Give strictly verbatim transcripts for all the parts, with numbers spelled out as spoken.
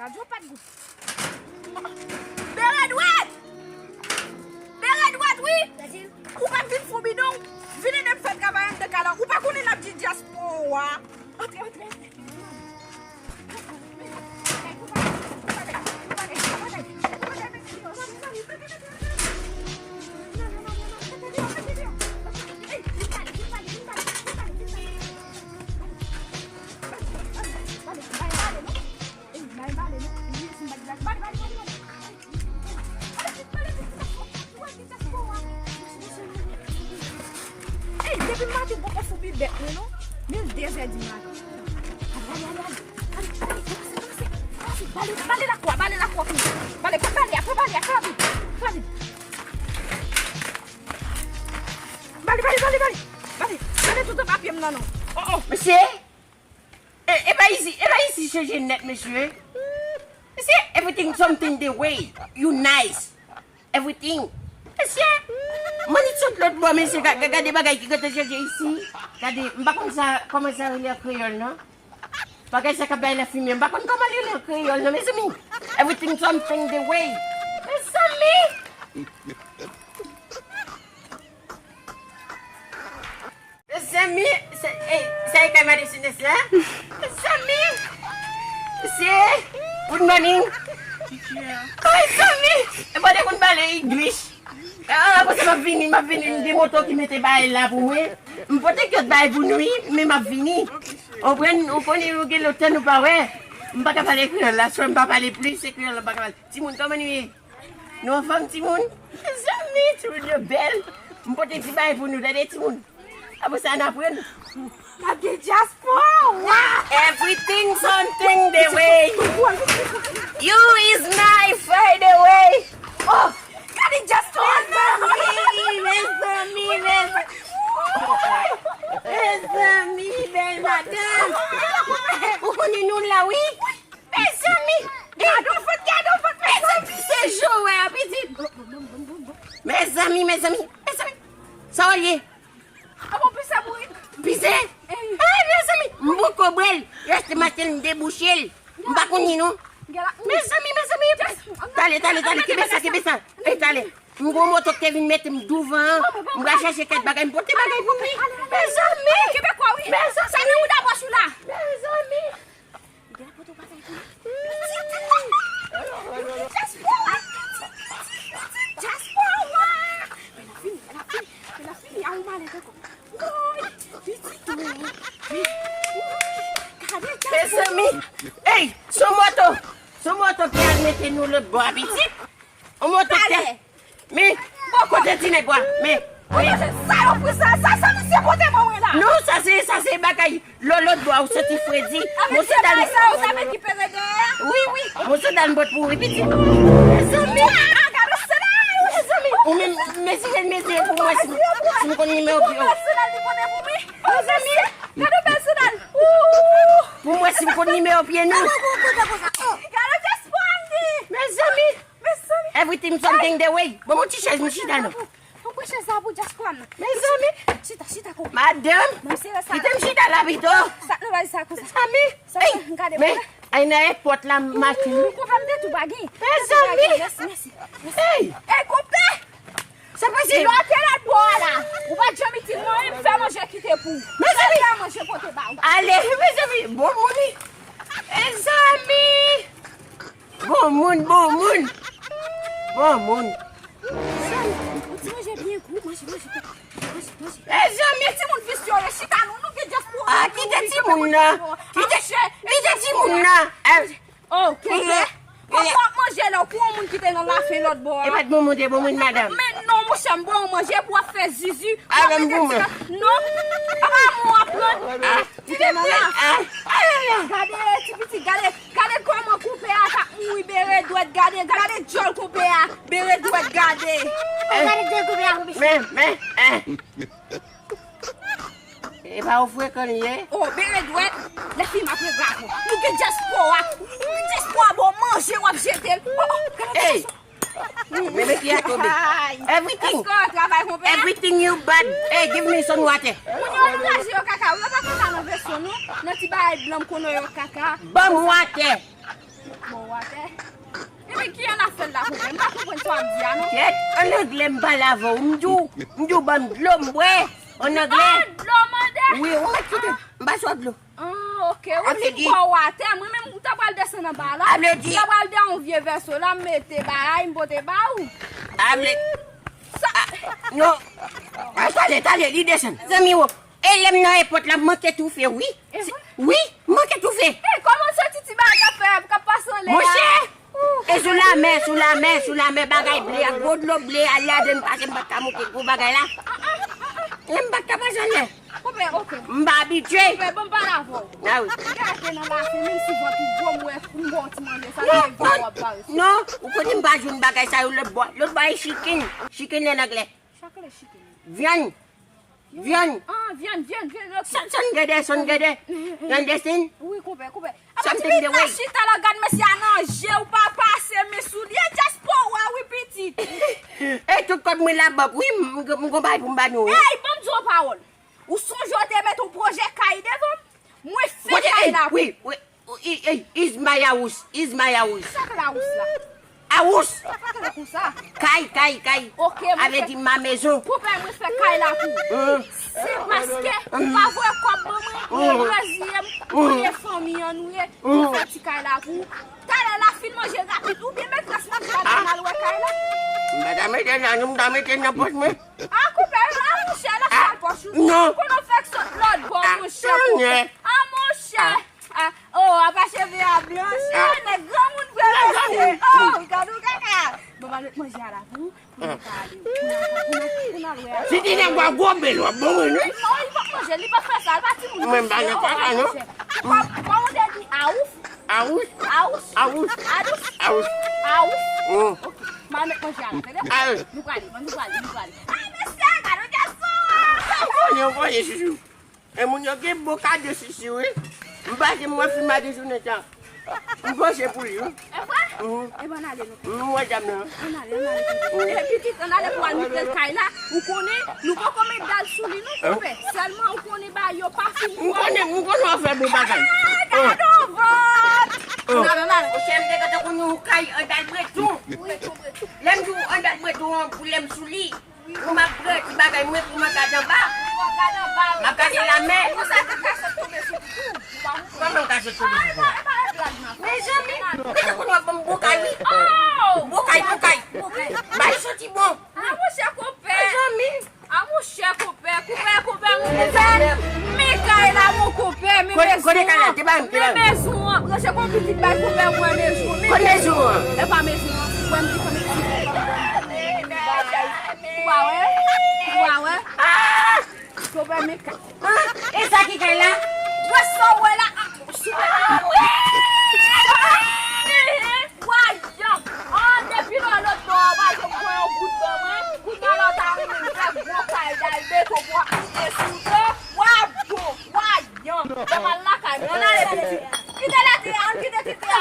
Radyo pa t gou. Bere dwèt! Bere dwèt, wi! Ou pa t vin fon bidon? Vin ede m fè travay anndan kay la. Ou pa konnen n ap di dyaspora. Antre, antre, antre. Ey, depi maten poko fou pi bèt mwen non. Men l de zè di maten. Ale, ale, ale, ale. Ale, ale, ale, avanse, avanse, avanse. Bale, bale lakwa, bale lakwa pou mwen. Bale, pran bale a, pran bale a, fè rapid. Fè rapid. Bale, bale, bale, bale. Bale, bale tout anba pye m nan non. Oh, oh. Mesye, e, e pa isi, e pa isi chanje nèt, mesye. Mesye, everything something the way. You nice. Everything. Mesye, manit sot lòt bò, mesye, ga- ga- gade bagay ki gentan chanje isi. Gade, m pa konn sa, kòman sa rele an kreyòl, non. Bagay sa k ap bay lafimen, m pa konn kòman li rele an kreyòl, non, mezanmi. Everything something the way. Mezanmi! Mezanmi, se, ey, sa e kay madan Sinès la? Mezanmi! Se, good morning. Mezanmi! E pa te konn pale English. Ah, apre sa, m ap vini, m ap vini, m gen moto ki mete bagay la pou mwen. M pote kyòt bagay pou nou, wi, men m ap vini. Ou konprann, ou konnen, ou gen lontan nou pa wè. M pa ka pale kreyòl la, swa m pa pale plis, se kreyòl la m pa ka pale. Timoun, kòman nou ye? Nou anfòm, timoun? Mezanmi, timoun yo bèl. M pote ti bagay pou nou, tande, timoun. Apre sa, n aprann. N ap gen dyaspora. Everything something the way. You is my by the way. Oh, gade dyaspora. Mezanmi, mezanmi, mezanmi. Mezanmi, bèl madanm. Ou konnen nou la, wi. Mezanmi, gade yon vant, gade yon vant, mezanmi, se jou wè a pitit. Mezanmi, mezanmi, mezanmi. Sa w ye? A bon, pise bourik. Pise? Ey, mezanmi, m poko bwè l. Reste maten m debouche l. M pa konn li non. Mezanmi, mezanmi. Tale, tale, tale, kenbe sa, kenbe sa. Ey, tale. M gon moto ki te vin mete m douvan an. M pral chèche kèk bagay, m pote bagay pou li. Mezanmi. Mezanmi. Sa nan bouda bòch ou la? Mezanmi. Dyaspora, pitit, pitit, pitit, dyaspora, pitit, pitit, pitit, dyaspora. Men l ap vini, men l ap vini, men l ap vini, a yon malèt ankò. Woy, pitit, woy, woy, gade dyaspora. Mezanmi, ey, se yon moto, se yon moto ki al mete nou lòt bò a pitit. Yon moto ki al Men, bon, kote ti nèg wa? Men, men. Sa yo pri sa, sa, sa misye pote ban mwen la. Non, sa se, sa se bagay lòlòt bwa ou santi fredi. Mon sandal sa yo sa vle ki pere dèyè a? Wi, wi. Mon sandal m pot pou ou, wi, pitit. Mezanmi. Ah, gade sandal. Mezanmi. Ou menm, mezire, mezire pou mwen si, si m konn nimewo pye w. Sandal li pote pou mwen. Mezanmi. Gade bèl sandal. Pou mwen si m konn nimewo pye nou. Gade dyaspora m di. Mezanmi. Mezanmi. Everything something the way. Bon, mon ti chèz, m chita non. Pran chèz la pou dyaspora m nan. Mezanmi. Chita, chita, ko. Madanm. Mwen sere sa. Kite m chita la pito. Sa nan valiz sa konsa. Mezanmi. Sa, ey, gade men, ay nan èpòt la, m mache. Ou konprann de tou bagay. Mezanmi. Mèsi, mèsi, mèsi. Ey. Ey, konpè. Sa pase? Lè w te lòt bò a la, ou pa t janm itil mwen, wi, m fè manje kite pou ou. Mezanmi. Fè manje pote ba ou. Ale, mezanmi, bon moun wi. Mezanmi. Bon moun, bon moun. Bon moun. Mezanmi, yon ti manje byen gou, manje, manje, manje, manje. Mezanmi, timoun visye yo, chita nou, nou gen dyaspora. Ah, kite timoun nan. Kite, kite timoun nan. Oh, kenbe. Kòman w ap manje la, ou pou yon moun ki te nan lafen lòt bò a? E pa t bon moun, te bon moun, madanm. Men non, monchè, m bon yon manje pou w ap fè zizi. Ah, men bon mwen. Non, apa mwen w ap pran? Ah, ti pitit, gade, ti pitit, gade, gade kòman konpè a t ap mouri, bere dwèt, gade, gade djòl konpè a, bere dwèt, gade. Gade djòl konpè a, konpè. Men, men, eh. E pa ou frekan li ye? Oh, bere dwèt, lè fi m ap regle avè w. Nou gen dyaspora, nou gen dyaspora, bon, manje w ap jete l. Oh, oh, gade dyaspora. Men, men ki a tonbe. Everything. Èske w travay, konpè? Everything you bad. Hey, give me some water. Moun yo angaje yo kaka, yo pa konn sa nan veso, non. Nan ti bagay blan m konnen yo kaka. Ban m water. Bon, w atè. Epi ki an afè l la konpè? M pa konprann sa w ap di a non. Kèt, an anglè m pale avè w. M di w, m di w ban m dlo m bwè. An anglè. Ah, dlo mande. Wi, ou mèt kite. M pa sot dlo. Ah, ok. Ou di m ba w atè. Mwen menm, ou ta pral desann anba la. Ou ta pral de yon vye vèso la, m mete bagay, m pote ba ou. Sa. Non. Ay, tale, tale, li desann. Zanmi wo. E lè m nan èpòt la, m manke toufe, wi. E vre? Wi, m manke toufe. E kòman se ti ti bagay k ap fè, k ap pase anlè a? Monchè, e sou lamè, sou lamè, sou lamè, bagay ble a, gwo dlo ble a, ladan m pase, m pa t ka monte gwo bagay la. E m pa t ka pase anlè. Konpè, ok. M pa abitye. Konpè, ban m pale avè w. Ah wi. Gade nan basen, menm si vant ou gwo, m wè, m ba w ti manje, sa se vant w ap parese. Non, ou konnen m pa jwenn bagay sa yo lòt bò. Lòt bò e chicken. Chicken an anglè. Sa k rele chicken? Vyann. Vyann. Ah, vyann, vyann, vyann, ok. Sa, sa n gade, sa n gade. You understand? Wi, konpè, konpè. Apa ti nèg la chita la, gad mesye a nan je w, pa pase men sou li. E dyaspora wi pitit. E tout kòb mwen labank, wi, m, m, m gon bagay pou m ba nou, wi. Ey, ban m di w pawòl. Ou sonje w te mete yon pwojè kay devan m? Mwen fè kay la pou. Wi, wi. Is my house, is my house. Sa k la house la? House. Sa k la konsa? Kay, kay, kay. Ok, mwen fè. Avè di ma maison. Konpè, mwen fè kay la pou ou. Se paske ou pa voye kòb ban mwen, mwen reziye m, ou konnen fanmi an nou ye, mwen fè ti kay la pou ou. Talè la fin manje rapid, oubyen met rès manje a, n al wè kay la. M pa ta mete nan, m ta mete nan pòch mwen. Ah, konpè, ah, monchè, lè sa pòch ou. Non. Ou konn fè k sot lòt bò, monchè, konpè. Ah, monchè. Ah, oh, apa cheve a blanch. Ah, nèg granmoun vre mesye. Oh, gad ou kaka. Bon, ba nou manje a la pou ou. Pou nou ka ale. Pou nou, pou nou, pou nou al wè a. Si ti nèg wa gwo bèl, w ap bon, wi. Non, li p ap manje, li p ap fè sa, li pa timoun. Mwen, m pa nan kaka, non. Kòman ou te di, aouf? Aouf. Aouf. Aouf. Aouf. Aouf. Aouf. Ok. M al met manje a la, tande? Nou prale, nou prale, nou prale. Ah, mesye, gade yon gason. Ou konnen, ou konnen, chouchou. E moun yo gen bon kado, chouchou, wi. M pase m wè fim a de jounen sa. M panse pou li, wi. E vre? Mhm. E ben, ann ale, nou. M wè dam nan. Ann ale, ann ale. Mhm. E pitit, ann ale pou al montre l kay la. Ou konnen, nou poko met dal sou li, non, konpè. Sèlman, ou konnen, bagay yo pa fin. M konnen, m konnen w ap fè bon bagay. Ah, gade yon vant! Ann ale, ann ale. Monchè, m te gentan konnen yon kay anndan breton. Wi, wi. Lè m di w anndan breton an, pou lè m sou li. Pou m ap pran ti bagay mwen pou mwen gade anba. M ap gade lamè. Kòman m ka sot tonbe sou koukou? Mezanmi, mezanmi, ou konn w ap ban m bokay, wi. Bokay, bokay. Bay soti bon. Ah, monchè, konpè. Mezanmi. Ah, monchè, konpè, konpè, konpè, men kay la, mon konpè, men mezon an. Men mezon an. Monchè, konpè, pitit bay konpè mwen mezon. Men mezon an. E pa mezon an. Mwen m di konn pitit. Ou pa wè? Ou pa wè? Ah! Konpè, men kay. Ah! E sa ki kay la? Wè sa w wè la? Ah, sou mwen. Wa yanm! Ah, depi lò lòt bò a, pa janm pran yon goud ban mwen. Kounye a la, w ta renmen m fè gwo kay, dal beton pou w ap moute sou do. Wa bon, wa yanm! Devan lakay mwen, ann ale, ann ale. Kite lete a, ann kite tete a,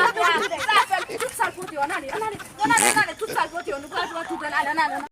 sa fè tout sa l pote yo, ann ale, ann ale, ann ale, ann ale.